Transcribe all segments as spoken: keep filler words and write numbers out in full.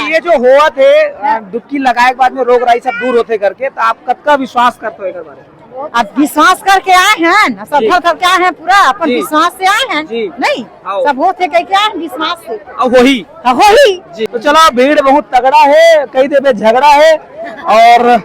ये जो होवत हे, अ, डुबकी लगाए के बाद में रोग राई सब दूर होथे करके, तो आप कतका विश्वास करते हो एकर बारे में? अब विश्वास करके आए हैं ना, सब जी। धर धर के आए हैं, पूरा अपन जी। विश्वास से आए हैं, जी। नहीं? हाँ। सब होत हे कह के आए हैं विश्वास से। अब वही। हाँ, वही। जी, तो चलो, भीड़ बहुत तगड़ा है, कही देबे झगड़ा है। और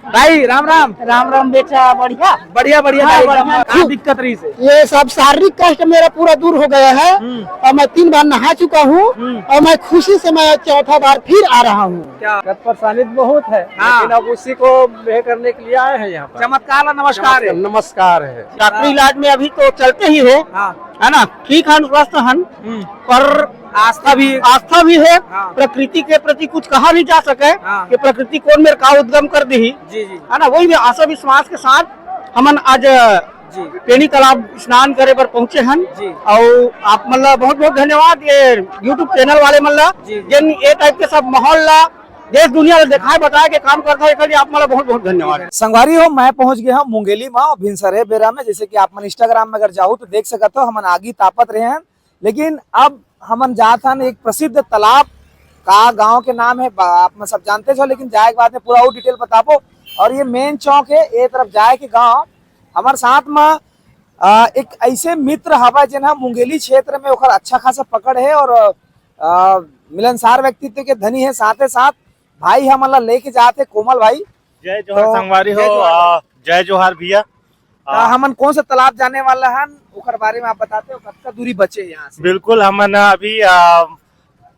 भाई, राम राम। राम राम बेटा, बढ़िया? बढ़िया, बढ़िया हाँ, भाई, एकदम। बढ़िया। का दिक्कत रही से? ये सब शारीरिक कष्ट मेरा पूरा दूर हो गया है हम्म। और मैं तीन बार नहा चुका हूँ हम्म। और मैं खुशी से मैं चौथा बार फिर आ रहा हूँ। क्या? दिक्कत परेशानी तो बहुत है, हाँ। लेकिन अब उसी को ये करने के लिए आए हैं यहाँ पर। चमत्कार और नमस्कार है। नमस्कार, नमस्कार है। डॉक्टरी हाँ। इलाज में अभी तो चलते ही है, हाँ। है ना, ठीक हन, स्वस्थ हन, हम्म। पर आस्था भी। आस्था भी है, हाँ। प्रकृति के प्रति कुछ कहा नहीं जा सके हाँ। कि प्रकृति कौन मेरे का उद्गम कर दी, जी, जी। है ना, वही भी आशा विश्वास के साथ हमन आज जी। पेंड्री तालाब स्नान करे बर पहुंचे हन। जी। और आप मन ला बहुत बहुत धन्यवाद, ये YouTube चैनल वाले मन ला, जी, जी। जिन ये टाइप के सब माहौल ला देश दुनिया ला दिखाए बताए के काम करता है, एकर लिए आप मन ला बहुत बहुत धन्यवाद। संगवारी हो, मैं पहुंच गया हूँ मुंगेली में, भिनसरे बेरा में। जैसे कि आप मन Instagram में अगर जाओ तो देख सकत हो, हमन आगी तापत रहे हैं, लेकिन अब हमन जात हन एक प्रसिद्ध तालाब। का गांव के नाम है, बा-, आप मन सब जानते हो, लेकिन जाए के बाद में पूरा और डिटेल बताबो। और ये मेन चौक है, ये तरफ जाए के गांव। हमारे साथ में अ, एक ऐसे मित्र हवा, जेन ह मुंगेली क्षेत्र में ओकर अच्छा खासा पकड़ है और अ, मिलनसार व्यक्तित्व के धनी है। साथे साथ भाई हमन ला लेके जात हे कोमल भाई। जय जोहार तो संगवारी हो, जय जोहार। अ, जय जोहार भैया। तो अ, हमन कौन सा तालाब जाने वाला हन, ओकर बारे में आप बताते हो, कतका दूरी बचे हे यहाँ से? बिल्कुल, हमन अभी अ,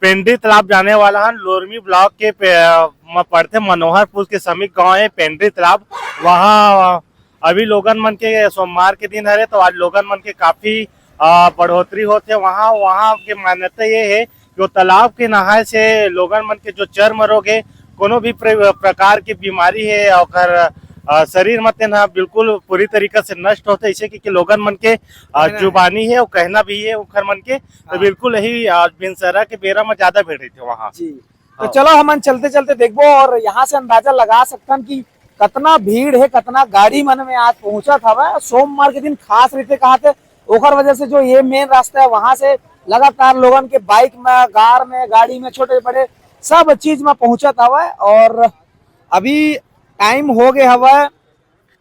पेंड्री तालाब जाने वाला हन। लोरमी ब्लॉक के पे-, म पड़थे, मनोहरपुर के समीप गांव है पेंड्री तालाब। वहाँ अभी लोगन मन के सोमवार के दिन हरे, तो आज लोगन मन के काफी अ, बढ़ोतरी होथे वहाँ। वहाँ के मान्यता ये है कि वो तालाब के नहाए से लोगन मन के जो चर्म रोग है, कोनो भी प्र-, प्रकार की बीमारी है, ओकर अ, शरीर म तेन ह बिल्कुल पूरी तरीका से नष्ट होथे। इसे कि, कि लोगन मन के अ, कहना है। जुबानी है, वो कहना भी है ओखर मन के। तो हाँ। बिल्कुल यही अ, भिनसरा के बेरा में ज्यादा भीड़ रहिथे वहाँ। जी। तो हाँ। चलो, हमन चलते चलते देखबो और यहाँ से अंदाजा लगा सकथन कि कतना भीड़ है, कतना गाड़ी मन में आज पहुंचत हवय। सोमवार के दिन खास रहिथे कहाथे, ओकर वजह से जो ये मेन रास्ता है, वहां से लगातार लोगन के बाइक में, कार में, गाड़ी में, छोटे बड़े सब चीज में पहुंचत हवय। और अभी टाइम हो गए हवय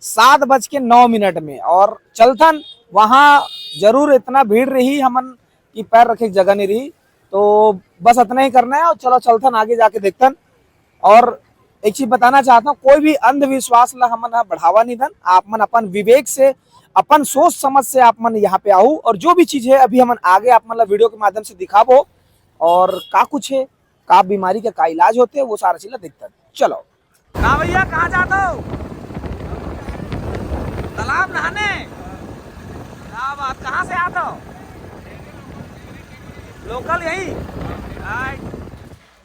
सात बज के नौ मिनट में, और चलथन वहां। जरूर इतना भीड़ रही, हमन की पैर रखे के जगह नहीं रही। तो बस इतना ही करना है, और चलो चलथन आगे जाके देखथन। और एक चीज बताना चाहता हूँ, कोई भी अंधविश्वास ला हमन ह बढ़ावा नहीं दन। आप मन अपन विवेक से, अपन सोच समझ से आप मन यहाँ पे आऊ, और जो भी चीज है अभी हमन आगे आप मन ला वीडियो के माध्यम से दिखाबो, और का कुछ है, का बीमारी के का इलाज होते, वो सारा चीज ला देखथन। चलो। का भैया, कहाँ जात हो? तालाब नहाने? क्या बात, कहाँ से आत हो? लोकल यही? राइट।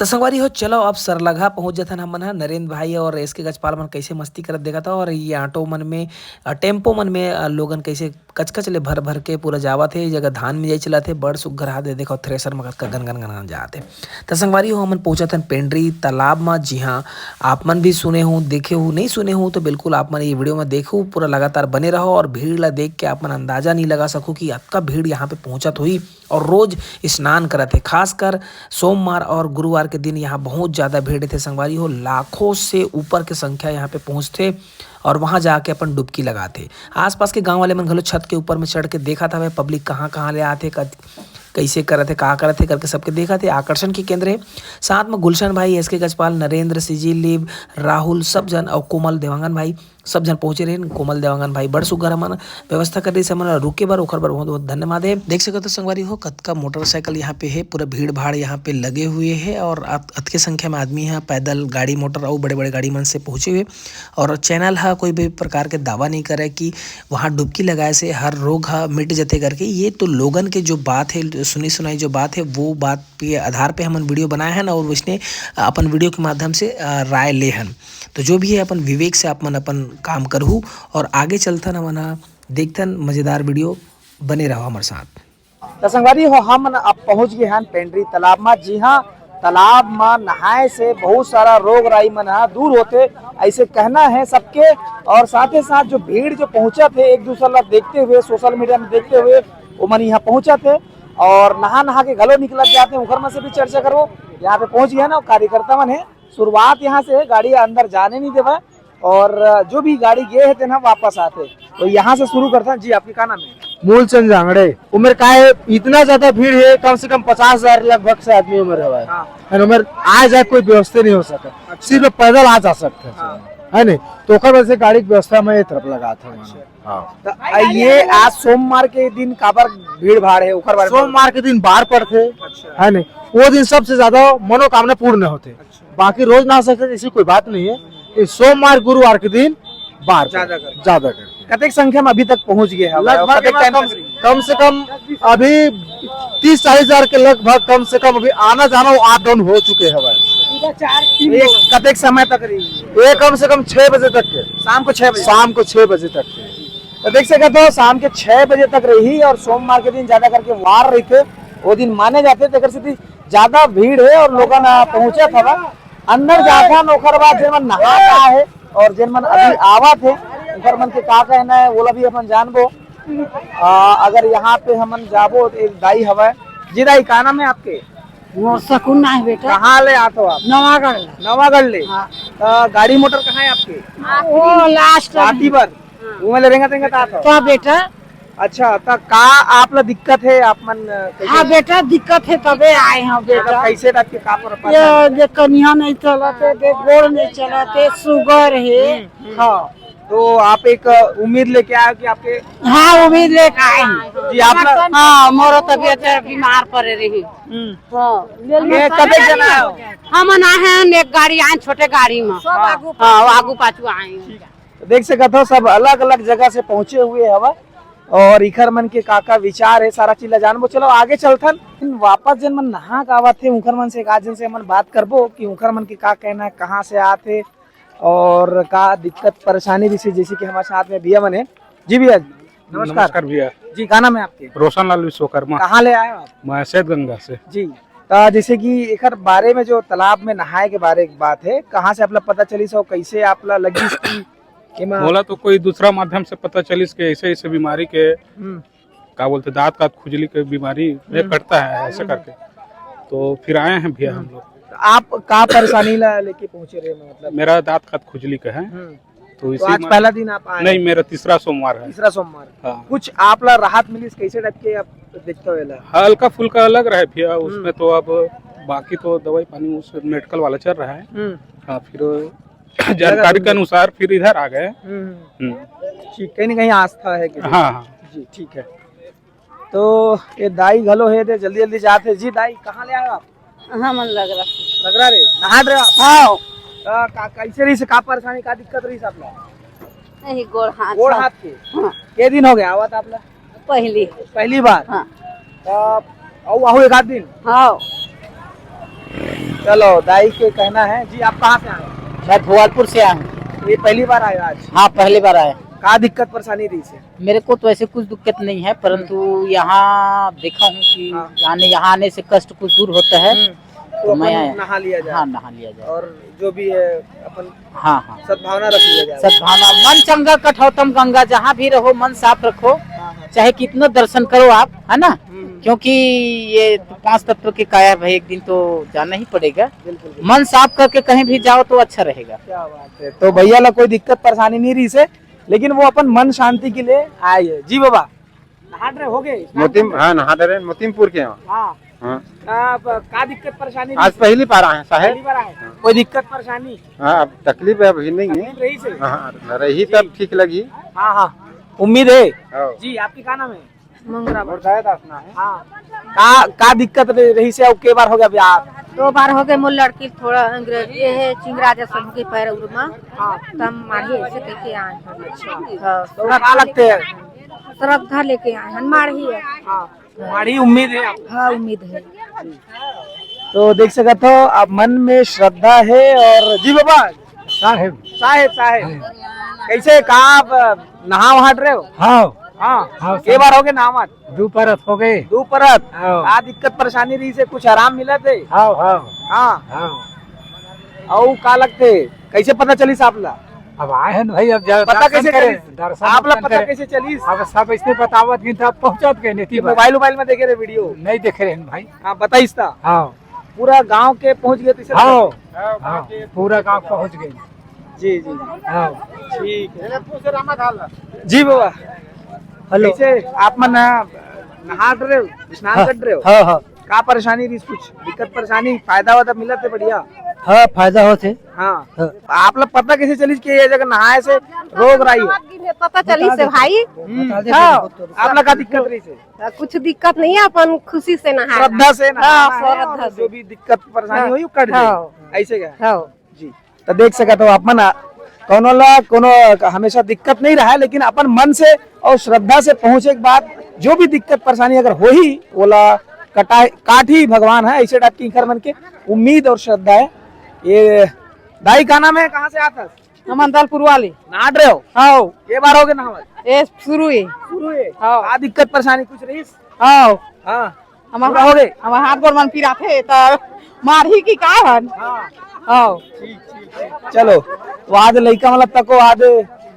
त संगवारी हो, चलो अब सरलगहा पहुंच जथन हमन ह। नरेंद्र भाई और एस के गजपाल मन कैसे मस्ती करत देखत हो, और ये ऑटो मन में, अ, टेम्पो मन में, अ, लोगन कैसे कचकच ले भर भर के पूरा जावत हे। ये जगह धान मिंजाई चलत हे, बड़ सुग्घर हाथ दे देखो, थ्रेसर में कतका गन गन गन गन जात हे। त संगवारी हो, हमन पहुंचत हन पेंड्री तालाब म, जिहां आप मन भी सुने हो, देखे हो, नहीं सुने हो तो बिल्कुल आप मन ये वीडियो में देखो, पूरा लगातार बने रहो और भीड़ ला देख के आप मन अंदाजा नहीं लगा सको कि अतका भीड़ यहाँ पे पहुंचत हुई। और रोज स्नान करत हे, खासकर सोमवार और गुरुवार के दिन यहाँ बहुत ज्यादा भीड़ रहिथे संगवारी हो, लाखों से ऊपर के संख्या यहाँ पे पहुंचथे और वहां जाके अपन डुबकी लगाथे। आसपास के गांव वाले मन घलो छत के ऊपर में चढ़ के देखत हवय, पब्लिक कहाँ कहाँ ले आथे, कत-, कैसे करत हे, का करत हे करके सबके देखत हे, आकर्षण के केंद्र हे। साथ में गुलशन भाई, एस के गजपाल, नरेंद्र, सीजी लिव, राहुल, सब जन अउ कोमल देवांगन भाई, सब जन पहुंचे रहिन। कोमल देवांगन भाई बड़ सुग्घर हमन व्यवस्था कर रहिस हमन ला रुके बर, ओखर बर बहुत बहुत धन्यवाद हे। देख सकत हो संगवारी हो, कतका मोटरसाइकिल यहाँ पे हे, पूरा भीड़ भाड़ यहाँ पे लगे हुए हे और अत-, अतके संख्या में आदमी यहाँ पैदल, गाड़ी मोटर अउ बड़े बड़े गाड़ी मन से पहुंचे हुए। और चैनल हा कोई भी प्रकार के दावा नहीं करे कि वहाँ डुबकी लगाए से हर रोग हा मिट जथे करके। ये तो लोगन के जो बात हे, सुनी सुनाई जो बात हे, वो बात के आधार पे हमन वीडियो बनाए हन और वैसने अपन वीडियो के माध्यम से, अ, राय ले हन। तो जो भी है अपन विवेक से आप मन अपन काम करहू और आगे चलथन हमन ह, देखथन मजेदार वीडियो, बने रहो हमर साथ। त संगवारी हो, हमन अब पहुंच गए हन पेंड्री तालाब म। जी हाँ, तालाब म नहाए से बहुत सारा रोग राई मन ह दूर होथे, ऐसे कहना है सबके। और साथ ही साथ जो भीड़ जो पहुंचत हे एक दूसरा ला देखते हुए, सोशल मीडिया में देखते हुए, ओमन यहाँ पहुंचत हे और नहा नहा के घलो निकलत जाथे। ओखर मन से भी चर्चा करबो। यहाँ पे पहुंच गया ना कार्यकर्ता मन है, शुरुआत यहाँ से है, गाड़ी अंदर जाने नहीं देवा। और जो भी गाड़ी गए है तेना वापस आते। तो यहाँ से शुरू करता जी, आपके का नाम है? मूलचंद जांगड़े। उम्र का है, इतना ज्यादा भीड़ है, कम से कम पचास हजार लगभग से आदमी उम्र है भाई। हाँ। है ना, उम्र आ जाए कोई व्यवस्था नहीं हो सका, अच्छा। सिर्फ पैदल आ जा सकते हैं, हाँ। है नहीं? तो ओकर वजह से गाड़ी की व्यवस्था में ये तरफ लगा था हमारा। अच्छा। हाँ। तो आ, ये आज सोमवार के दिन काबर भीड़ भाड़ है, ओकर बारे में? सोमवार के दिन बार पड़थे, अच्छा। है नहीं? वो दिन सबसे ज्यादा मनोकामना पूर्ण होते। अच्छा। बाकी रोज ना आ सकते, ऐसी कोई बात नहीं है। ये सोमवार गुरुवार के दिन बार ज्यादा पड़थे, करके। ज्यादा करके। कतेक संख्या में अभी तक पहुंच गए हैं? लगभग कतेक टाइम कम, तक रही? कम से कम अभी तीस चालीस हजार के लगभग कम से कम अभी आना जाना वो अप डाउन हो चुके हैं भाई। पूरा चार, तीन ये लोग। कतेक समय तक रही? ये कम से कम छह बजे तक के। शाम को छह बजे? शाम को छह बजे तक के। तो देख सकते हो, शाम के छह बजे तक रही और सोमवार के दिन ज्यादा करके वार रहिथे, वो दिन माने जाथे, तेकर सेती ज्यादा भीड़ है और लोगन पहुंचत हवय। अंदर जाथन, ओकर बाद जेन मन नहा के आए हे और जेन मन अभी आवत हे, ओकर मन के का कहना है, ओला भी अपन जानबो। आ, अगर यहाँ पे हमन जाबो, तो एक दाई हवय। जी दाई, का नाम है आपके? मोर सकून ना है बेटा। कहाँ ले आत हो आप? नवागढ़ ले। नवागढ़ ले? हाँ। तो गाड़ी मोटर कहाँ है आपके? वो लास्ट में। पार्टी पर? हाँ। वो में ले रेंगा तेंगा तात हो? तो बेटा। अच्छा, तो का आप ला दिक्कत है, आप मन, अ, कैसे? हाँ बेटा, दिक्कत है तबे आए हैं मतलब बेटा। कैसे टाइप के का पर-, ये परेशानी? देख कनिया नहीं चलत है, देख गोड़ नहीं चलत है, शुगर है। हम्म, हम्म। हाँ। तो आप एक, अ, उम्मीद लेके आए हो कि आपके हाँ, उम्मीद लेके आए हैं। जी, आप ला- हाँ, मोरो तबियत है, बीमार पड़े रही। हम्म। हाँ। ये कतेक जना आए हो? हमन आए हैं एक गाड़ी आए, छोटे गाड़ी में। सब आगू हाँ, आगू पाछू आए हैं। ठीक है। तो देख सकत हो, सब अलग-अलग जगह से पहुंचे हुए हवा और इखर मन के का-का विचार है, सारा चीज ला जानबो। चलो आगे चलथन। वापस जेन मन नहा के आवत हे, उखर मन से एक आध जन से हमन बात करबो कि उखर मन के का कहना है, कहाँ से आत हे और का दिक्कत परेशानी भी से, जैसे कि हमारे साथ में भैया मन है। जी भैया, नमस्कार। नमस्कार भैया। जी, का नाम है आपके? रोशन लाल विश्वकर्मा। कहाँ ले आए हो आप? मैं सैद गंगा से। जी, तो जैसे कि एकर बारे में जो तालाब में नहाए के बारे एक बात है, कहाँ से आप ला पता चलिस और कैसे आप ला लगिस कि एमा मोला तो कोई दूसरा माध्यम से पता चलिस कि ऐसे, ऐसे बीमारी के, हम्म। का बोलते, दांत का खुजली के बीमारी में हम्म। कटता है, ऐसे हम्म। करके। तो फिर आए हैं भैया हम हम्म। लोग। तो आप का परेशानी ला लेके पहुंचे रहे, मतलब? मेरा दांत का खुजली का है। हम्म। तो तो इसी आज में पहला दिन आप आए? नहीं, मेरा तीसरा सोमवार है। तीसरा सोमवार। हाँ। कुछ आप ला राहत मिलिस, कैसे टाइप के आप देखते हो एला? हल्का फुल्का लग रहा है भैया, हम्म। उसमें तो अब बाकी तो दवाई पानी उस मेडिकल वाला चल रहा है। हम्म। हाँ, फिर जानकारी के अनुसार फिर इधर आ गए। हम्म। हम्म। ठीक, कहीं ना कहीं आस्था है कि हाँ, हाँ। जी, ठीक है। तो ये दाई घलो हे, दे जल्दी जल्दी जात हे। जी दाई, कहाँ ले आए हो आप? हमन लगरा। लगरा रे, नहात रहे आप? हाँ। तो का, कैसे रही से, का परेशानी, का दिक्कत रही से आप लोग? नहीं, गोड़ हाथ गोड़ सब। हाथ के? हाँ। के दिन हो गया आवत आप लोग? पहली। पहली बार? हाँ। तो अउ आहू एक आध दिन? हाँ। चलो, दाई के कहना है। जी, आप कहाँ से आए? मैं भोवालपुर से आया हूँ। ये पहली बार आए आज? हाँ, पहली बार आया। का दिक्कत परेशानी रही से? मेरे को तो ऐसे कुछ दिक्कत नहीं है, परंतु हम्म। यहाँ देखा हूँ कि हाँ। आने, यहाँ आने से कष्ट कुछ दूर होता है, हम्म। तो तो मैं अपन नहा लिया जाए। हाँ, नहा लिया जाए। और जो भी है अपन हाँ, हाँ। सद्भावना रख लिया जाए। सद्भावना, मन चंगा कठौतम गंगा, जहाँ भी रहो मन साफ रखो, हाँ, हाँ। चाहे कितना दर्शन करो आप, है ना? हम्म। क्योंकि ये पांच तत्व के काया है भाई, एक दिन तो जाना ही पड़ेगा। बिल्कुल, बिल्कुल। मन साफ करके कहीं भी जाओ तो अच्छा रहेगा। क्या बात है। तो भैया ला कोई दिक्कत परेशानी नहीं रही से, लेकिन वो अपन मन शांति के लिए आए है। जी बाबा, नहा डरे हो गए? मोतिम-, हाँ, नहा डरे, मोतिमपुर के हैं। हाँ। हाँ। का, का दिक्कत परेशानी आज रही? पहली बार आए हैं, साहेब। पहली बार आए? हाँ। कोई दिक्कत परेशानी? हाँ, अब तकलीफ है, अभी नहीं है। तकलीफ रही से? हाँ, रही जी। तब ठीक लगी। हाँ, हाँ। उम्मीद है? हाँ। जी, आपकी का नाम है? मंगरा। मोर दाया दास ना है। हाँ। का, का दिक्कत रही, रही से, अउ के बार हो गया ब्याह? दो बार हो गए, मोर लड़की थोड़ा अंग्रेज, ये है, चिंगरा जैसन हो गई पैर उर में। हाँ। तब मारी ऐसे करके आए हैं। अच्छा। हाँ। तो का लगते हैं? श्रद्धा लेके आए हैं, मार ही है। हाँ। मारी उम्मीद है आपको? हाँ, उम्मीद है। तो देख सकत हो, आप मन में श्रद्धा है और जी बाबा, साहेब। साहेब, साहेब। हाँ। कैसे, का आप नहाव हाट रहे हो? हाँ। हाँ। हाँ, के बार हो गए नहावत? दू परत हो गए। दू परत? हाँ। का दिक्कत परेशानी रही से, कुछ आराम मिला थे? हाँ, हाँ। हाँ। हाँ। अउ का लगते, कैसे पता चलिस आप ला? अब आए हैं भाई, अब जा-, पता दर्शन कैसे करे, चलिस? दर्शन आप ला वर्शन पता करे। कैसे चलिस? अब सब ऐसे बतावत गिन, तब पहुंचत गए, नहीं कि बा-, मोबाइल उबाइल में देखे रहे वीडियो? नहीं देखे रहे हैं भाई। हाँ, बताइस था। हाँ। पूरा गांव के पहुंच गए थे सर? हाँ, हाँ, पूरा गांव पहुंच गए। जी, जी, जी। हाँ। ठीक है। जी बाबा। हेलो। कैसे आप मन नहा रहे हो, स्नान हाँ, कर रहे हो? हाँ, हाँ। का परेशानी रही, कुछ दिक्कत परेशानी, फायदा वायदा मिला थे बढ़िया? हाँ, फायदा होते। हाँ। हाँ। आप लोग पता कैसे चलिस कि ये जगह नहाए से रोग राई है? पता चलिस से भाई। हम्म। हाँ। आप लोग का दिक्कत रही से? कुछ दिक्कत नहीं है, अपन खुशी से नहा श्रद्धा से नहाना है श्रद्धा और से। जो भी दिक्कत परेशानी हाँ। हुई, वो कट जाए। हाँ। ऐसे क्या? हाँ। जी। तो देख सकत हो अपन, कोनो ला कोनो हमेशा दिक्कत नहीं रहा है, लेकिन अपन मन से और श्रद्धा से पहुंचे के बाद जो भी दिक्कत परेशानी अगर होही, ओला कटा काटही भगवान है, ऐसे टाइप की इनकर मन के उम्मीद और श्रद्धा है। ये दाई का नाम है, कहाँ से आता है? हम अंदलपुर वाले। नाट रहे हो? हाँ। के बार हो गए नहावत? ये शुरू है। शुरू है? हाँ। का दिक्कत परेशानी कुछ रही? हाँ। हाँ। हमार पूरा हो गए? हमार हाथ गोड़ मन पिराथे त मारही की का हन? हाँ। हाँ। ठीक, ठीक, ठीक। चलो, वो आज लइका मन ला तको आज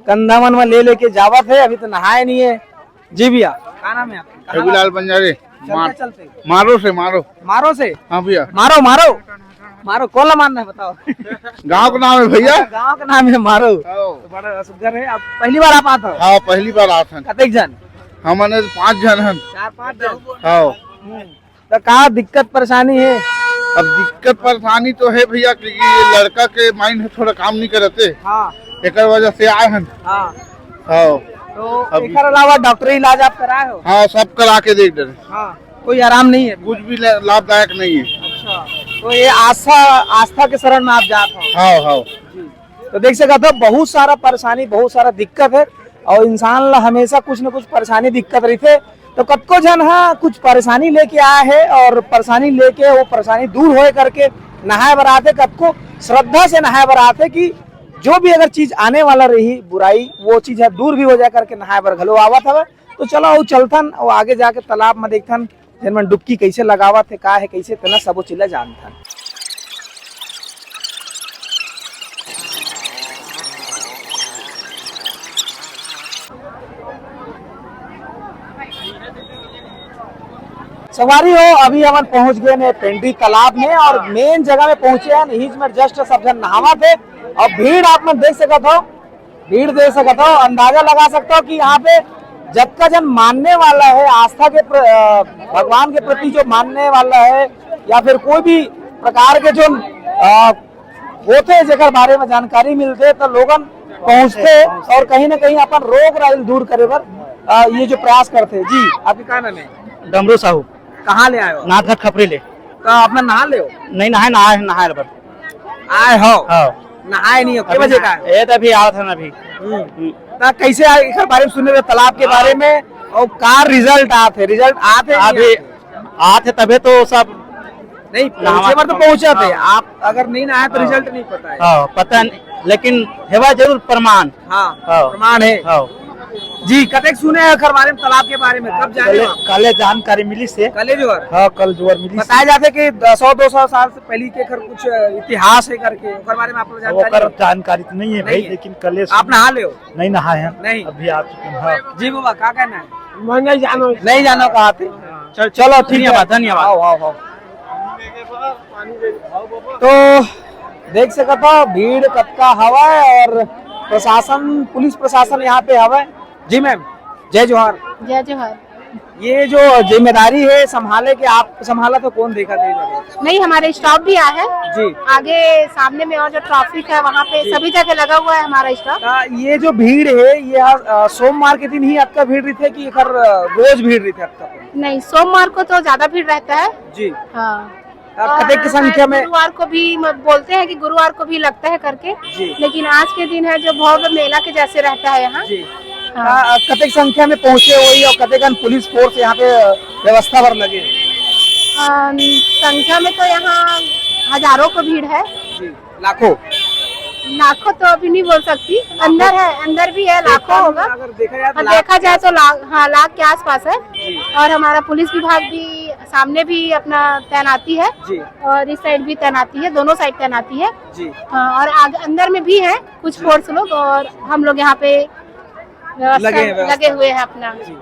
कंधा मन में ले लेके जावत है, अभी तो नहाए नहीं है। जी भैया, का नाम है आपका? कहाँ रघुलाल बंजारे। चलते मार-, चलते। मारो से मारो। मारो से? हाँ भैया। मारो, मारो। मारो, कौन ला मारना है बताओ। गांव का नाम है भैया। अच्छा, गांव का नाम है मारो। हाँ। तो बड़ा सुग्घर है। आप पहली बार आप आते हो? हाँ, पहली बार आत हन। कतेक जन? हमन पाँच झन हन। चार पाँच झन? हाँ। हम्म। तो का दिक्कत परेशानी है? अब दिक्कत परेशानी तो है भैया, क्योंकि ये लड़का के mind है, थोड़ा काम नहीं करते। हाँ। एकर वजह से आए हन। हाँ। हाँ। तो अभी एकर अलावा डॉक्टरी इलाज आप कराए हो? हाँ, सब करा के देख डरे। हाँ, कोई आराम नहीं है? कुछ भी ला-, लाभदायक नहीं है। अच्छा, तो ये आस्था, आस्था के शरण में आप जात हो? हाँ, हाँ। जी। तो देख सकत हो, बहुत सारा परेशानी, बहुत सारा दिक्कत है और इंसान ला हमेशा कुछ न कुछ परेशानी दिक्कत रहिथे। तो कतको झन हा कुछ परेशानी लेके आए हे और परेशानी लेके वो परेशानी दूर होए करके नहाए बर आथे, कतको श्रद्धा से नहाए बर आथे कि जो भी अगर चीज आने वाला रही बुराई, वो चीज ह दूर भी हो जाए करके नहाए बर घलो आवत हवय। तो चलो, अउ चलथन अउ आगे जाके तालाब म देखथन, जेन मन डुबकी कइसे लगावत हे, का हे, कइसे, तेला सबो चीज ला जानथन। संगवारी हो, अभी हमन पहुंच गए ने पेंडी तालाब में और मेन जगह में पहुंचे हैं। इहीच में just सब झन नहावत हे और भीड़ आप मन देख सकत हो, भीड़ देख सकत हो, अंदाजा लगा सकते हो कि यहाँ पे जतका जन मानने वाला है, आस्था के प्र-, अ, भगवान के प्रति जो मानने वाला है या फिर कोई भी प्रकार के जो, अ, होथे, जेकर बारे में जानकारी मिलथे, तो लोगन पहुंचथे और कहीं ना कहीं अपन रोग राई ल दूर करे बर, अ, ये जो प्रयास करथे। जी, आपके का नाम है? डमरू साहू। कहाँ ले आए हो? नाथघाट खपरी ले। तो आप मन नहा ले हो? नहीं नहाए, नहाए, नहाए बर। आए हो? हाँ। नहाए नहीं हो, के अभी बजे का नहा-, आए हो? ये तो अभी आवत है ना अभी। हम्म। हम्म। तो कैसे आए, एकर बारे में सुने रहे, तालाब के बारे में, और का result आत है, result आत है, नहीं अभी आत है? आत है तबे तो सब नहीं, नहावा पहुंचे बर तो पहुंचा थे। हाँ। आप अगर नहीं नहाए तो हाँ। Result नहीं पता है। हाँ, पता नहीं, लेकिन हेवा जरूर प्रमाण। हाँ, हाँ। प्रमाण है। हाँ। जी, कतेक सुने हैं एकर बारे में, तालाब के बारे में, कब जाने कले, हो आप? कले जानकारी मिली से। कले जोहर? हाँ, कल जोहर मिली से। बताया जाथे कि सौ दो सौ साल से पहले के एकर कुछ इतिहास है करके, ओकर बारे में आप लोग अब जानकारी ओकर हो? जानकारी तो नहीं है भाई, नहीं है। लेकिन कले आप सुने। नहा ले हो? नहीं नहाए हैं। नहीं। अभी आ चुके हैं, हाँ। जी बाबा, का कहना है? मैं नहीं जानो। नहीं जानो कहाँ थे? चल, चलो, ठीक है। धन्यवाद, धन्यवाद। आओ, आओ, आओ। तो देख सकत हो, भीड़ कतका हवय और प्रशासन, पुलिस प्रशासन यहाँ पे हवय। जी मैम, जय जोहार। जय जोहार। ये जो जिम्मेदारी है संभाले के, आप संभाला तो कौन देखा थे इधर? नहीं, हमारे staff भी आए हैं। जी। आगे सामने में और जो traffic है वहाँ पे जी। सभी जगह लगा हुआ है हमारा staff। आ, ये जो भीड़ है, ये हर, आ, सोमवार के दिन ही आपका भीड़ रहता है कि हर, आ, रोज भीड़ रहता है आपका? नहीं, सोमवार को तो ज्यादा भीड़ रहता है। जी। हाँ। आप और कतेक की हाँ, संख्या में? गुरुवार को भी म-, बोलते हैं कि गुरुवार को भी लगता है करके। जी। लेकिन आज के दिन है जो भव्य मेला के जैसे रहता है यहाँ। जी। हाँ। आ, कतेक संख्या में पहुँचे हुई और कतेकन पुलिस force यहाँ पे, अ, व्यवस्था बर लगे? अम, संख्या में तो यहाँ हजारों को भीड़ है। जी, लाखों? लाखों तो अभी नहीं बोल सकती, लाखों? अंदर है, अंदर भी है, लाखों होगा। अगर देखा जाए तो हाँ, लाख देखा के जाए तो आसपास। लाख, हाँ, लाख के आसपास है। जी। और हमारा पुलिस विभाग भी सामने भी अपना तैनाती है जी। और इस side भी तैनाती है, दोनों side तैनाती है। जी। हाँ, और आगे अंदर में भी है कुछ जी। Force लोग और हम लोग यहाँ पे व्यवस्था लगे हैं, व्यवस्था। लगे हुए हैं अपना। जी।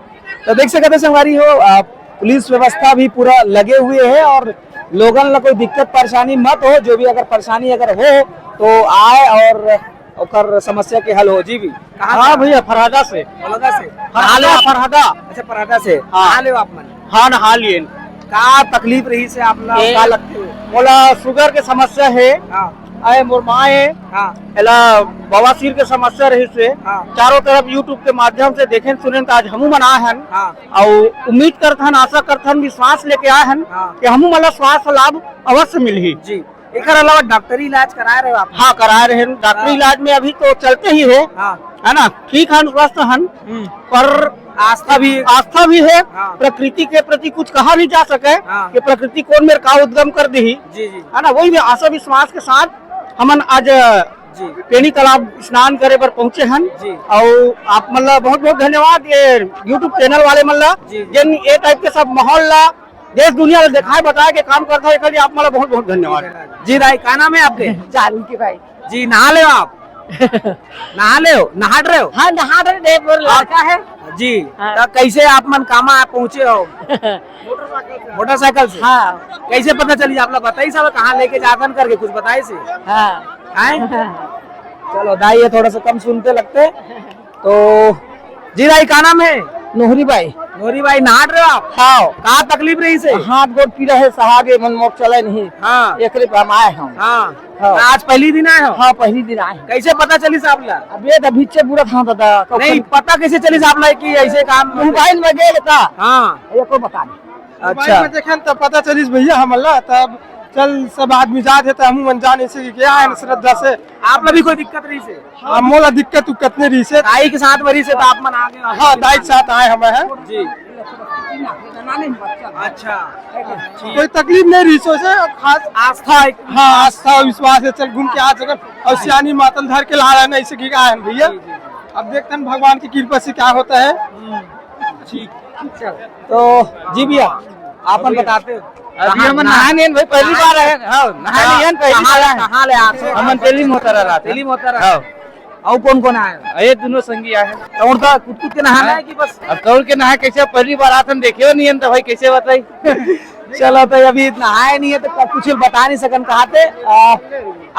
तो देख सकते हैं संगवारी हो, आ, पुलिस व्यवस्था भी पूरा लगे हुए है और लोगन ला कोई दिक्कत परेशानी मत हो, जो भी अगर परेशानी अगर हो तो आए और ओकर समस्या के हल हो। जी भी। कहाँ से हाँ आप? भैया, फरहदा से। फरहदा से। फरहदा, नहा लेव आप? फरहदा। अच्छा, फरहदा से। हाँ। नहा लेव आप मन? हाँ, नहा लिएन। का तकलीफ रहिस हे आप ला? ए, का लगथे? मोला शुगर के समस्या हे। हाँ। अए, मोर माँ हे। हाँ। एला बवासीर के समस्या रहिस हे। हाँ। चारों तरफ YouTube के माध्यम से देखेन सुनेन, त आज हमू मन आए हन। हाँ। अउ उम्मीद करथन, आशा करथन, विश्वास लेके आए हन हाँ। कि हमू मन ला स्वास्थ्य लाभ अवश्य मिलही। जी। एकर अलावा डॉक्टरी इलाज कराए रहे हो आप? हाँ, कराए रहे हन। डॉक्टरी हाँ। इलाज में अभी तो चलते ही हे, हाँ। है ना, ठीक हन, स्वस्थ हन, हम्म। पर आस्था भी आस्था भी हे, हाँ। प्रकृति के प्रति कुछ कहा नहीं जा सके हाँ। कि प्रकृति कोन मेर का उद्गम कर दिही, जी, जी। है ना, वही में आशा विश्वास के साथ हमन आज जी। पेनी तालाब स्नान करे बर पहुंचे हन। जी। अउ आप मन ला बहुत बहुत धन्यवाद, ये YouTube चैनल वाले मन ला, जी, जी। जेन ये टाइप के सब माहौल ला देश दुनिया ला देखाए बताए के काम करता है, एकर लिए आप मन ला बहुत बहुत धन्यवाद। जी दाई, का नाम है आपके? जानकी बाई। जी, नहा लेव आप? नहा लेव, नहात रहे हो? हाँ, नहात रहे, देख, मोर लड़का है। जी, हाँ। तो कैसे आप मन कामा आप पहुँचे हो? मोटरसाइकिल से? हाँ। कैसे पता चली आप लोग? बताई सब, कहाँ लेके जाथन करके कुछ बताइस? हाँ। हैं? चलो, दाई ये थोड़ा सा कम सुनते लगते। तो जी दाई, का नाम है? नोहरी बाई। नोहरी बाई, नहात रहे हो आप? हाँ। का तकलीफ रहिस हे? हाथ गोड़ पीरा हे साहब, ये मन मोर चले नहीं। हाँ। एकरे पर हम आए हन। हाँ। हाँ। आज पहली दिन आए हो? हाँ, पहली दिन आए हन। कैसे पता चलिस आप ला? अब ये तो भीचे बुरा था दादा। नहीं, पता कैसे चलिस आप ला कि ऐसे काम? मोबाइल में गए था। हाँ। ये को बता दे। अच्छा। मोबाइल में देखेन त पता चलिस भैया हमन ला, तब चल सब आदमी जात हे त हमू मन जान ऐसे कि क्या है श्रद्धा से। आप ला भी कोई दिक्कत रहिस हे? हाँ, मोला दिक्कत उक्कत नहीं रहिस हे। दाई के साथ में रहिस हे त आप मन आगे हो। हाँ, दाई के साथ आए हम हैं। जी। अच्छा। कोई तकलीफ नहीं रहिस हे, खास आस्था है। हाँ, आस्था विश्वास है, चल घूम के आ सकन। और सियानी मातल धर के ला रहे हैं, ऐसे कि आए हैं भैया। जी, जी। अब देखते हैं भगवान की कृपा से क्या होता है। हम्म। ठीक। तो जी भैया, आप मन बताते हो। अभी कहाँ? हम नहाए नहीं हन भाई, पहली बार आए हन। हाँ, नहाए नहीं हन, पहली बार आए हन। कहाँ ले आप? हमन तेली मोहतरा रहत हन। तेली मोहतरा। हाँ। अउ कौन कौन आए हन? ये दोनों संगी आए हन। तौड़ता कूद कूद के नहाना है कि बस? अब तौड़ के नहाए कैसे, पहली बार आथन, देखे नहीं हन तो भाई कैसे बताई? चलो, तो अभी नहाए नहीं है तो कुछ बता नहीं सकन कहाते। आ,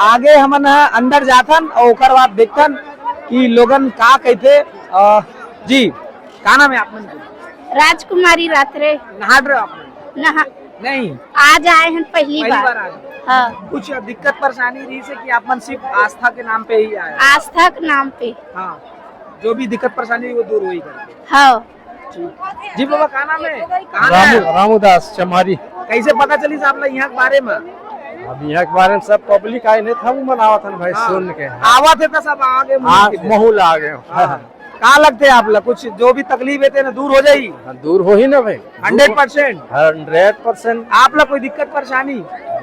आगे हमन ह अंदर जाथन और ओकर बाद देखथन कि लोगन का कहते। आ, जी, का नाम है आप मन के? राजकुमारी रात्रे। नहात रहे हो आप मन? नहा नहीं। आज आए हैं पहली पहली बार। बार आए। हाँ। कुछ दिक्कत परेशानी रहिस हे कि आप मन सिर्फ आस्था के नाम पे ही आए? आस्था के नाम पे। हाँ, जो भी दिक्कत परेशानी वो दूर होही करके। हाँ। जी बाबा, का नाम है? कहाँ से आए? रामू, रामूदास चमारी। कैसे पता चलिस आप ला यहाँ के बारे में? अब यहाँ के बारे में सब पब्लिक आए नहीं, हम मन आवत हन भाई, हाँ। सुन के। आवत है तो सब आगे मुड़ हाँ, के। महू ला आगे। हाँ। का लगथे आप ला, कुछ जो भी तकलीफ हे तेन दूर हो जाही? हाँ, दूर होही ना भाई। Hundred percent? Hundred percent. आप ला कोई दिक्कत परेशानी?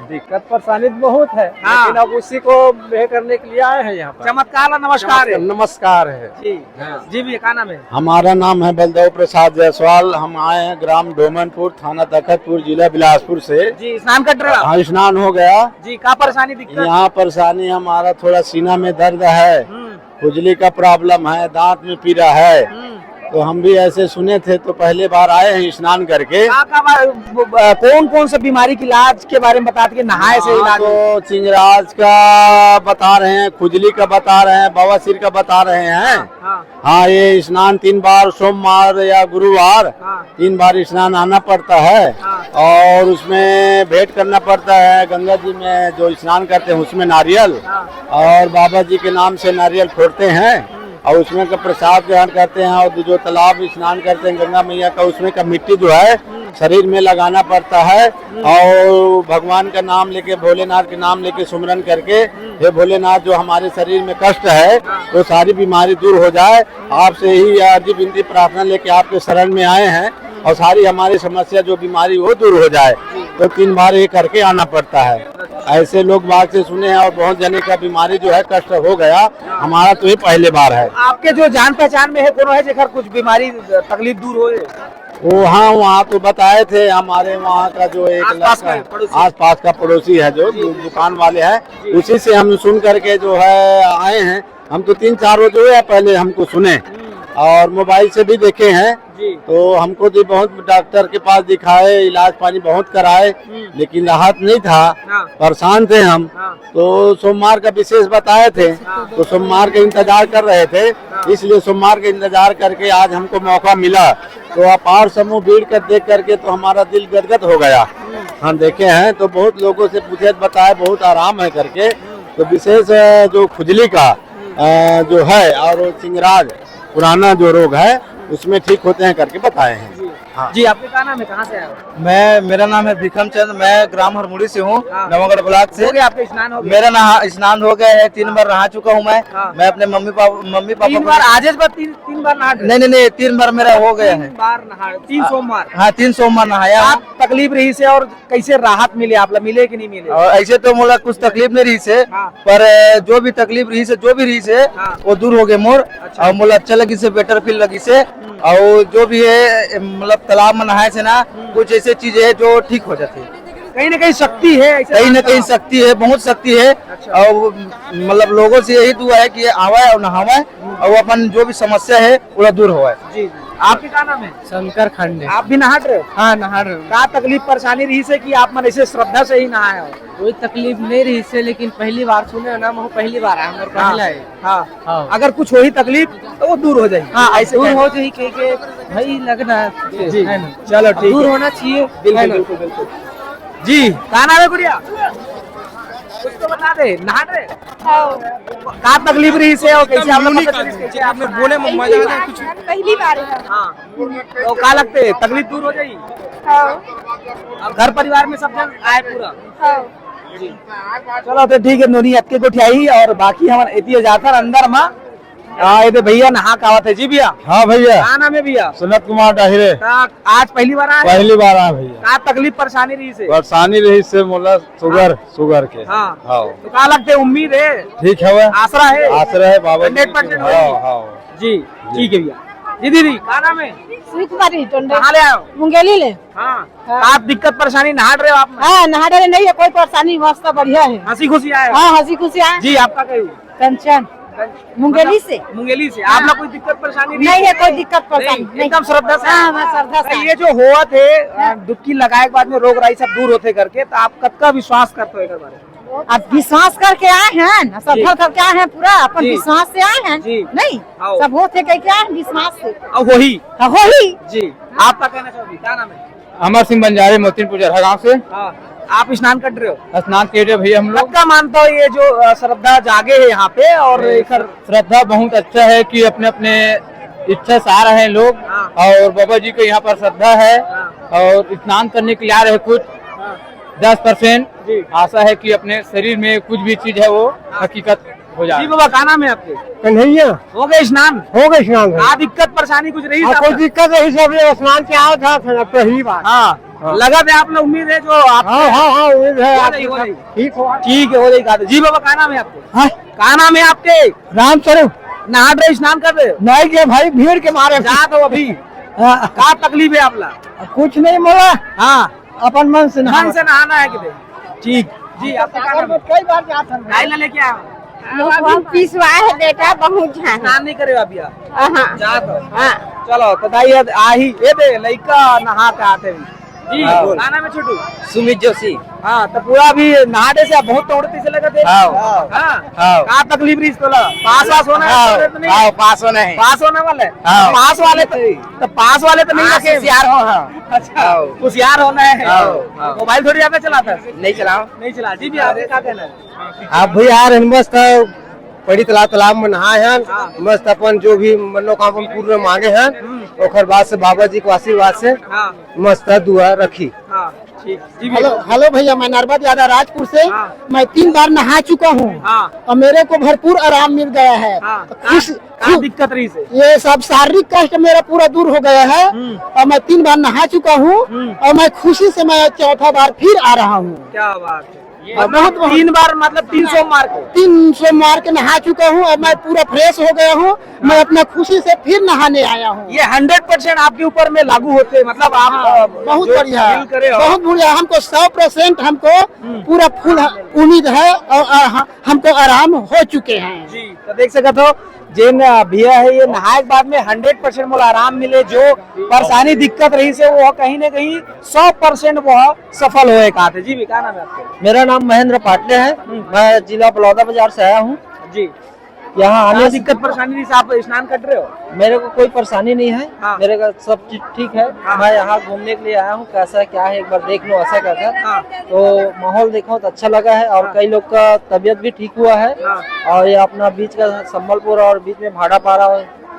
दिक्कत परेशानी तो बहुत है, हाँ। लेकिन अब उसी को ये करने के लिए आए हैं यहाँ पर। चमत्कार ला नमस्कार है। नमस्कार है। जी। हाँ। जी भैया, का नाम है? हमारा नाम है बलदेव प्रसाद जायसवाल। हम आए हैं ग्राम डोमनपुर, थाना तखतपुर, जिला बिलासपुर से। जी, स्नान कर रहे हो आप? हाँ, स्नान हो गया। जी, का परेशानी दिक्कत? यहाँ परेशानी हमारा थोड़ा सीना में दर्द है, हम्म। खुजली का प्रॉब्लम है, दांत में पीरा है। हम्म। तो हम भी ऐसे सुने थे, तो पहले बार आए हैं स्नान करके। का, का बा-, ब-, ब-, कौन कौन सा बीमारी के इलाज के बारे में बतात के नहाए से हाँ, इलाज तो चिंजराज का बता रहे हैं, खुजली का बता रहे हैं, बवासीर का बता रहे हैं। हाँ। हाँ, ये स्नान तीन बार, सोमवार या गुरुवार, हाँ। तीन बार स्नान आना पड़ता है। हाँ। और उसमें भेंट करना पड़ता है गंगा जी में, जो स्नान करते हैं उसमें नारियल, हाँ। और बाबा जी के नाम से नारियल फोड़ते हैं। हम्म। और उसमें का प्रसाद ग्रहण करते हैं, और जो तालाब स्नान करते हैं गंगा मैया का, उसमें का मिट्टी जो है हम्म। शरीर में लगाना पड़ता है। हम्म। और भगवान का नाम लेके, भोलेनाथ के नाम लेके सुमरन करके, हम्म। हे भोलेनाथ, जो हमारे शरीर में कष्ट है, हाँ। वो सारी बीमारी दूर हो जाए। हम्म। आपसे ही अर्जी विनती प्रार्थना लेके आपके शरण में आए हैं, हम्म। और सारी हमारी समस्या जो बीमारी वो दूर हो जाए। जी। तो तीन बार ये करके आना पड़ता है। ऐसे लोग बाग से सुने हैं और बहुत जने का बीमारी जो है कष्ट हो गया, हाँ। हमारा तो ये पहले बार है। आपके जो जान पहचान में है, कोनो है जेकर कुछ बीमारी तकलीफ दूर हो? वो हाँ, वहाँ तो बताए थे, हमारे वहाँ का जो एक आसपास लड़का का है, पड़ोसी। आसपास का पड़ोसी है जो जी। दु-, दुकान वाले हैं, जी। उसी से हम सुन करके जो है आए हैं। हम तो तीन चार रोज हुए हैं, पहले हमको सुने, हम्म। और मोबाइल से भी देखे हैं। जी। तो हमको भी बहुत डॉक्टर के पास दिखाए, इलाज पानी बहुत कराए, हम्म। लेकिन राहत नहीं था। हाँ। परेशान थे हम। हाँ। तो सोमवार का विशेष बताए थे, हाँ। तो सोमवार का इंतजार कर रहे थे, हाँ। इसलिए सोमवार का इंतजार करके आज हमको मौका मिला। तो अपार समूह भीड़ कर देख करके तो हमारा दिल गदगद हो गया। हम्म। हम देखे हैं तो बहुत लोगों से पूछे, बताए बहुत आराम है करके। हम्म। तो विशेष, अ, जो खुजली का, हम्म। अ, जो है और वो चिंगराज पुराना जो रोग है, उसमें ठीक होते हैं करके बताए हैं। जी। हाँ। जी, आपके क्या नाम है, कहाँ से आए हो? मैं, मेरा नाम है भिखम चंद, मैं ग्राम हरमुड़ी से हूँ, हाँ। नवागढ़ ब्लॉक से। हो गया आपका स्नान, हो गया? मेरा नहा, स्नान हो गया है, तीन हाँ। बार नहा चुका हूँ मैं। हाँ। मैं अपने मम्मी पापा, मम्मी पापा तीन को बार, आज इस बार तीन, तीन बार नहा गए? नहीं, नहीं, नहीं, तीन बार मेरा हो गया तीन है। बार नहा, तीन हाँ। सोमवार। हाँ, तीन सोमवार नहाया हूँ। आप तकलीफ रही से और कैसे राहत मिले आप ला, मिले कि नहीं मिले? और ऐसे तो मोला कुछ तकलीफ नहीं रही से, हाँ। पर जो भी तकलीफ रही से, जो भी रही से, हाँ। वो दूर हो गए मोर। अच्छा। और मोला अच्छा लगी से, बेटर फील लगी से। हम्म। और जो भी है, मतलब, तालाब में नहाए से ना, हम्म। कुछ ऐसे चीज है जो ठीक हो जाती है। कहीं ना कहीं शक्ति है, ऐसे कहीं ना लगता कहीं है। शक्ति है, बहुत शक्ति है। अच्छा। और मतलब, लोगों से यही दुआ है कि ये आवे और नहावे, हम्म। और वो अपन जो भी समस्या है, पूरा दूर होवे। जी, जी। आपके क्या नाम है? शंकर खंडे। आप भी नहाट रहे हो? हाँ, नहाट रहे हो। का तकलीफ परेशानी रही से कि आप मन ऐसे श्रद्धा से ही नहाए हो? कोई तकलीफ नहीं रही से, लेकिन पहली बार सुने हो ना, मैं पहली बार आया, हमारे हाँ, पहला है। हाँ। हाँ। अगर कुछ वही तकलीफ तो वो दूर हो जाएगी। हाँ, ऐसे दूर कहना। हो जाएगी, कह के भाई लगना जी। है ना? चलो, ठीक दूर है। होना चाहिए, बिल्कुल, है ना? बिल्कुल, बिल्कुल। जी, का नाम है गुड़िया? कुछ तो बता दे, नहाट रहे? हाँ। का तकलीफ रही से और कैसे आप लोग पता चली, कैसे आप बोले में मजा आ जाए कुछ। पहली बार है। हाँ। तो का लगते है, तकलीफ दूर हो जाई? हाँ। अब घर परिवार में सब जन आए पूरा? हाँ। जी। चलो, तो ठीक है, नोनी अतके गोठियाही और बाकी हमन एती जाथन अंदर मा। हाँ, ये तो भैया नहा के आवत है जी भैया। हाँ भैया। का नाम है भैया? सुनत कुमार डाहिरे। का आज पहली बार आए? पहली बार आए भैया। का तकलीफ परेशानी रही से? परेशानी रही से मोला शुगर, हाँ। शुगर के। हाँ। हाँ। तो का लगते, उम्मीद है? ठीक है। आसरा है? आसरा है बाबा जी के। हंड्रेड परसेंट हाँ, होगी? हाँ। जी, जी। ठीक है भैया। जी दीदी, का नाम है? सुकुमारी टंडन। कहाँ ले आए हो? मुंगेली ले। हाँ। हाँ। का दिक्कत परेशानी नहाट रहे हो आप में? हाँ, नहाट रहे नहीं है, कोई परेशानी, मस्त बढ़िया है। हंसी खुशी आए हो? हाँ, हंसी खुशी आए। जी, आपका कहीं? कंचन। कंचन। मुंगेली से। मतलब, मुंगेली से। हाँ। आप लोग कोई दिक्कत परेशानी नहीं नहीं है, है? कोई दिक्कत परेशानी नहीं, नहीं। एकदम श्रद्धा से। हाँ, मैं श्रद्धा से। तो ये जो होवत है, अ, डुबकी लगाए के बाद में रोग राई सब दूर होते करके, तो आप कतका विश्वास करते हो एकर बारे में? अब विश्वास करके आए हैं ना, जी। श्रद्धा करके आए हैं, पूरा अपन जी। विश्वास से आए हैं, जी। नहीं, हाँ। सब होते कह के आए हैं विश्वास से। अब वही। हाँ, वही। जी, आप क्या कहना चाहोगे, क्या नाम है? अमर सिंह बंजारे, मोतीपुर जरहा गांव से। हाँ, आप स्नान कर रहे हो? स्नान कर रहे भैया हम लोग। पक्का मानता हो ये जो, अ, श्रद्धा जागे है यहाँ पे और ये सर श्रद्धा बहुत अच्छा है कि अपने अपने इच्छा से आ रहे हैं लोग। हाँ। और बाबा जी को यहाँ पर श्रद्धा है। हाँ। और स्नान करने के लिए आ रहे हैं कुछ हाँ। दस परसेंट। जी। आशा है कि अपने शरीर में कुछ भी चीज है वो हाँ। हकीकत हो जाए। जी बाबा, का नाम है आपके? कन्हैया। हो गए स्नान? हो गए स्नान, हाँ। का दिक्कत परेशानी कुछ रही हाँ, था कोई आपका? दिक्कत नहीं, सब ये स्नान के आया था, था पहली बार। हाँ। हाँ। लगा था आप लोग, उम्मीद है जो आप हाँ, हाँ, हाँ, उम्मीद है हो आप जाएगी, हो जाएगी। ठीक हो। ठीक है, हो जाएगी। जी बाबा, का नाम है आपके? हाँ? का नाम है आपके? रामस्वरूप। नहाट रहे, स्नान कर रहे हो? नहीं के भाई, भीड़ के मारे। जात हो अभी? हाँ। का तकलीफ है आपला? कुछ नहीं मोला। हाँ। अपन मन से नहा। मन से नहाना है किते? ठीक। जी, आपका का नाम है? कई बार जात हन। काहे ला लेके आए हो? लोग पिसवा है बेटा, बहुत जान। स्नान नहीं करे हो अभी आप? हाँ। जात हो? हाँ। चलो, तो दाई, ये आही, ये दे, लइका नहा के आते हैं। जी, हाँ। का नाम है छोटू? सुमित जोशी। हाँ, तो पूरा अभी नहाटे से बहुत तोड़ते से लगा थे। हाँ। हाँ। हाँ। का तकलीफ रही तोला? पास वास होना है, हाँ, तोड़े तो नहीं? हाँ, पास होना है। पास होने वाला है? हाँ। पास वाले तो, तो पास वाले तो नहीं हाँ, रखे? होशियार हो, हाँ। अच्छा, हाँ। होशियार होना है। हाँ, हाँ। मोबाइल थोड़ी ज्यादा चलाता है? नहीं चलाओ। नहीं चला। जी, भी आपका क्या कहना है? आप भी यार, हम मस्त पड़ी तालाब, तालाब में नहाए हैं, हाँ। मस्त अपन जो भी मनोकामना पूर्ण मांगे हैं, हम्म। ओकर बाद से बाबा जी के आशीर्वाद से हाँ। मस्त दुआ रखी। हाँ, ठीक। जी भैया। हेलो, हेलो भैया, मैं नर्मद यादव राजपुर से। हाँ। मैं तीन बार नहा चुका हूँ हाँ। और मेरे को भरपूर आराम मिल गया है। हाँ। तो खुश, का, का खुश, दिक्कत रही से? ये सब शारीरिक कष्ट मेरा पूरा दूर हो गया है हम्म। और मैं तीन बार नहा चुका हूँ हम्म। और मैं खुशी से मैं चौथा बार फिर आ रहा हूँ। क्या बात है। ये और बहुत, बहुत तीन बार, मतलब तीन सोमवार को? तीन सोमवार के नहा चुका हूँ, अब मैं पूरा फ्रेश हो गया हूँ। मैं अपना खुशी से फिर नहाने आया हूँ। ये हंड्रेड परसेंट आपके ऊपर में लागू होते हैं, मतलब आप, हाँ, अ, बहुत जो बढ़िया, फील करे हो। बहुत बढ़िया। हमको सौ परसेंट हमको हम्म। पूरा फुल उम्मीद है और, अ, ह-, हमको आराम हो चुके हैं। जी, तो देख सकते हो, जेन भैया हे, ये नहाए के बाद में हंड्रेड परसेंट मोला आराम मिले, जो परेशानी दिक्कत रहिस हे, वो कहीं ना कहीं सौ परसेंट वो सफल होए का थे। जी भी, क्या नाम है आपके? मेरा नाम महेंद्र पाटले है। हम्म। मैं जिला बलौदाबाजार से आया हूँ। जी। यहाँ आने क्या से दिक्कत परेशानी रहिस, आप स्नान कर रहे हो? मेरे को कोई परेशानी नहीं है। हाँ। मेरे का सब चीज ठीक है। हाँ। मैं यहाँ घूमने के लिए आया हूँ, कैसा क्या है एक बार देख लो, ऐसा कहकर। हाँ। तो माहौल देखा तो अच्छा लगा है और हाँ। कई लोग का तबीयत भी ठीक हुआ है। हाँ। और ये अपना बीच का संबलपुर और बीच में भाड़ापारा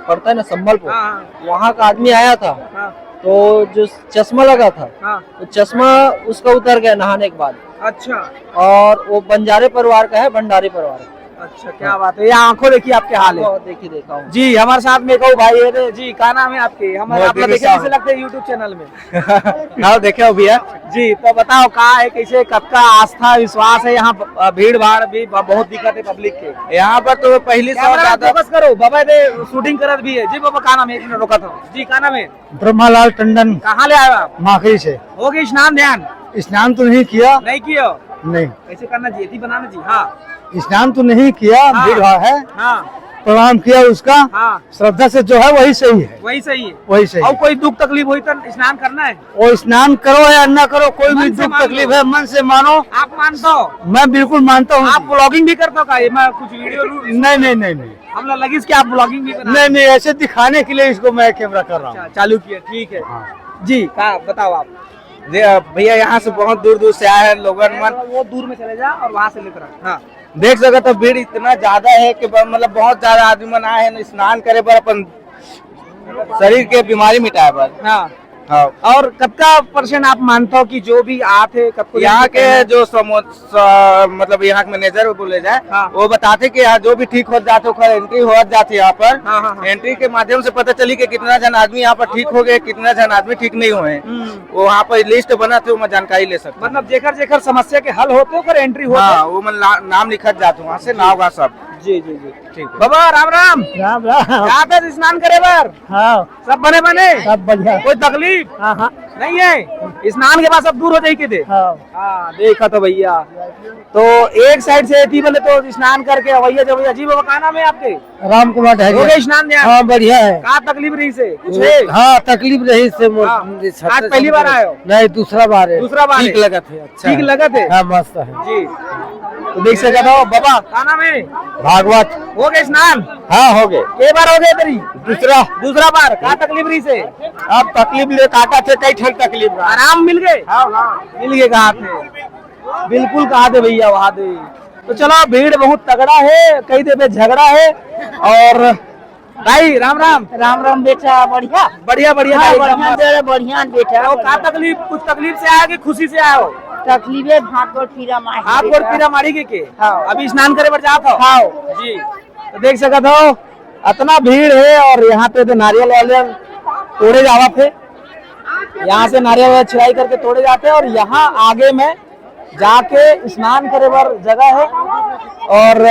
पड़ता है ना, संबलपुर, हाँ, हाँ। वहाँ का आदमी आया था। हाँ। तो जो चश्मा लगा था, हाँ। तो चश्मा उसका उतर गया नहाने के बाद। अच्छा। और वो बंजारे परिवार का है, भंडारी परिवार का। अच्छा, क्या बात है, ये आंखों देखी आपके हाल है। आंखों देखी देखा हूँ। जी, हमारे साथ में एक और भाई है जी, क्या नाम है आपके? हमारे मोहम्मद आप लोग दिनेश देखे साहू। कैसे लगते हैं YouTube चैनल में? हाँ, देखे हो भैया। जी, तो बताओ, का है, कैसे, कतका आस्था, विश्वास है यहाँ? ब-, भीड़ भाड़ भी ब-, बहुत दिक्कत है पब्लिक के। यहाँ पर तो पहली से और कैमरा ज्यादा फोकस करो, बाबा दे शूटिंग करत भी है। जी बाबा, का नाम है? एक मिनट रुका था जी, का नाम है? ब्रह्मालाल टंडन। कहाँ ले आए हो आप? माखरी से। हो गए स्नान ध्यान? स्नान तो नहीं किया। नहीं किया? नहीं। ऐसे करना जी, एती बनाना जी। हाँ। स्नान तो नहीं किया, हाँ। भीड़ भाड़ है। हाँ। प्रणाम किया उसका। हाँ। श्रद्धा से जो है वही सही है। वही सही है। वही सही और है। कोई दुख तकलीफ होई तो स्नान करना है? वो स्नान करो या ना करो, कोई मन भी से दुख मान तकलीफ लो। है, मन से मानो। आप मानते हो? मैं बिल्कुल मानता हूँ। आप ब्लॉगिंग भी करते हो का? ये मैं कुछ वीडियो नहीं, नहीं, नहीं, नहीं। हम लोग लगिस कि आप ब्लॉगिंग भी बना नहीं, नहीं, ऐसे दिखाने के लिए इसको मैं कैमरा कर रहा हूँ। अच्छा, चालू किया, ठीक है। हाँ। जी, का बताओ आप? जी, अ, भैया, यहाँ से बहुत दूर दूर से आए हैं लोगन मन। वो दूर में चले जा और वहाँ से लेकर आ। हाँ। देख सकत हो, भीड़ इतना ज्यादा है कि ब-, मतलब, बहुत ज्यादा आदमी मन आए हैं स्नान करे बर, अपन शरीर के बीमारी मिटाए बर। हाँ। हाँ। और कतका परसेंट आप मानते हो कि जो भी आते, कतको यहाँ के जो समो-, स-, मतलब, यहाँ के मैनेजर बोले जाए, हाँ। वो बताते कि यहाँ जो भी ठीक हो जाते, ओकर एंट्री हो जाते यहाँ पर। हाँ, हाँ, हाँ। एंट्री के माध्यम से पता चली कि कितना जन आदमी यहाँ पर ठीक हो गए, कितना जन आदमी ठीक नहीं हुए। हम्म। वो वहाँ पर लिस्ट बना थे, वहाँ जानकारी ले सकते हैं। मतलब, जेकर जेकर समस्या के हल होते, ओकर एंट्री होते। हाँ, वो मन ला-, नाम लिखत जाते वहाँ से, नाव का सब। जी, जी, जी। ठीक है। बाबा, राम राम। राम राम। जात हस स्नान करे बर? हाँ। सब बने बने? सब बढ़िया। कोई तकलीफ? हाँ, हाँ। नहीं है? स्नान के बाद सब दूर हो जाई के दे? हाँ। हाँ, देखा तो भैया। तो एक साइड से एती बने तो स्नान करके अवैया जवैया। जी बाबा, का नाम है आपके? राम कुमार ढालिया। हो गए स्नान ध्यान? हाँ, बढ़िया है। का तकलीफ रहिस हे? कुछ है? हाँ, तकलीफ रहिस हे मोर। हाँ। आज पहली बार आए हो? नहीं, दूसरा बार है। दूसरा बार ठीक है। लगत है, अच्छा ठीक है। लगत है? हाँ, मस्त है। जी। तो देख सकत हो, बाबा। का नाम है? भागवत। हो गए स्नान? हाँ, हो गए। के बार हो गए तेरी? दूसरा। दूसरा बार। का तकलीफ रहिस हे? अब तकलीफ ले काटा थे, कई ठन तकलीफ रहा। आराम मिल गए? हाँ, हाँ। मिल गए, कहा थे। बिल्कुल कहा थे भैया, वहा दे। तो चलो, भीड़ बहुत तगड़ा है, कही देबे झगड़ा है। और भाई, राम राम। राम राम बेटा, बढ़िया? बढ़िया, बढ़िया हाँ, भाई, बढ़िया एकदम मस्त। दे रहे, बढ़िया बेटा, तो का बढ़िया। तकलीफ, कुछ तकलीफ से आए हो कि खुशी से आए हो? तकलीफे, हाथ गोड़ पीरा मारी हाथ गोड़ बेटा। पीरा मारी के, के? हाँ। अभी स्नान करे बर जात हो? हाँ। जी। तो देख सकत हो, अतना भीड़ है और यहाँ पे तो नारियल वारियल तोड़े जावत है। यहाँ से नारियल वारियल छिलाई करके तोड़े जाते हैं और यहाँ आगे में जाके स्नान करे बर जगह है। और,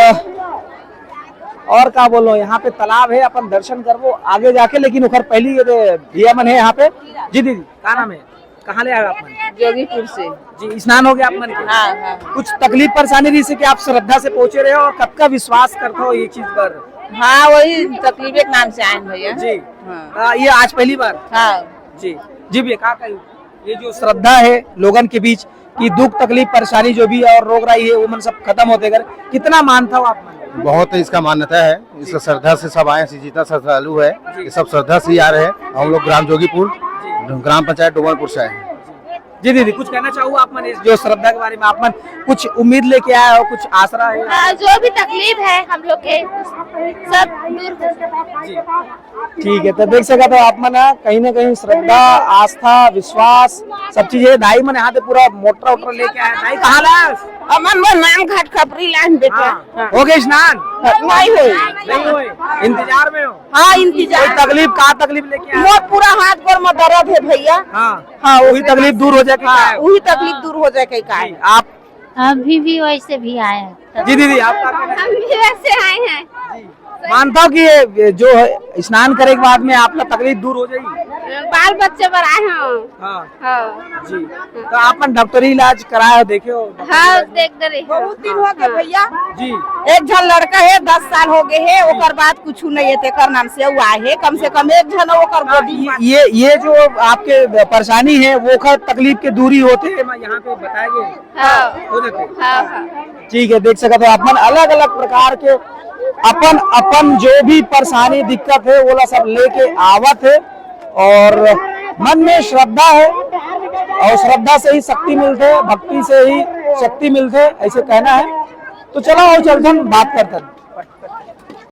और का बोलो, यहाँ पे तालाब है, अपन दर्शन करबो आगे जाके, लेकिन ओकर पहली ये दे भैया मन है यहाँ पे। जी दीदी, का नाम है? कहाँ ले आए आप मन? जोगीपुर से। जी, स्नान हो गया आप मन के? हाँ, हाँ। कुछ तकलीफ परेशानी रहिस हे कि आप श्रद्धा से पहुँचे रहे हो और कतका विश्वास करते हो ये चीज पर? हाँ, वही तकलीफ के नाम से आए हैं भैया। जी। हाँ। आ, ये आज पहली बार? हाँ। जी। जी भैया, का कही? ये जो श्रद्धा है लोगन के बीच कि दुख तकलीफ परेशानी जो भी है और रोग राई है, वो मन सब खत्म होते कर, कितना मानता हो आप मन? बहुत इसका मान्यता है, इसका श्रद्धा से सब आए हैं, जितना श्रद्धालु है, ये सब श्रद्धा से ही आ रहे हैं। हम लोग ग्राम जोगीपुर, ग्राम पंचायत डोमनपुर से आए हैं। जी दीदी, कुछ कहना चाहूँ आप मन इस जो श्रद्धा के बारे में, आप मन कुछ उम्मीद लेके आए हो, कुछ आसरा है? हाँ, जो भी तकलीफ है हम लोग के, सब दूर हो जाए। जी। ठीक है, तो देख सकत हो आप मन ह, कहीं ना कहीं श्रद्धा, आस्था, विश्वास, सब चीज है। दाई मन यहाँ पे पूरा मोटरा वोटरा लेके आए। दाई, कहाँ लास? अमन वो नाम घाट खपरी लान बेटा। हाँ। हाँ। हो गए स्नान? नहीं हुई। नहीं हुई। इंतजार में हो? हाँ, इंतजार। कोई तकलीफ, का तकलीफ लेके आए? मोर पूरा हाथ गोड़ में दर्द है भैया। हाँ। हाँ, वही तकलीफ दूर हो जाए, हाँ, वही तकलीफ दूर हो जाए, कहीं का जी, है। आप? अभी भी वैसे भी आए हैं। जी दीदी, आप का कहना? हम भी वैसे आए हैं। मानता हूँ कि ये, ये जो है, स्नान करे के बाद में आपका तकलीफ दूर हो जाएगी? बाल बच्चे बर आए हंव। हाँ हाँ। जी। तो आप मन डॉक्टरी इलाज कराए हो, देखे हो? हाँ, देख दे रही हंव। बहुत दिन हो गए भैया। जी। एक झन लड़का है, दस साल हो गए है, ओकर बाद कुछ नहीं है, तेकर नाम से वो आए है, कम से कम एक झन ओकर गोदी में। ये ये जो आपके परेशानी है, वो खर तकलीफ के दूरी होते हैं, मैं यहाँ पे बताए गए हाँ। हो जाते हैं। हाँ हाँ। ठीक है, देख सकते हो अपन अलग अलग प्रकार के अपन अपन जो भी परेशानी दिक्कत है, वो ला सब लेके आवत है। और मन में श्रद्धा है, और श्रद्धा से ही शक्ति मिलते, भक्ति से ही शक्ति मिलते, ऐसे कहना है। तो चलो, और चलथन, बात करथन।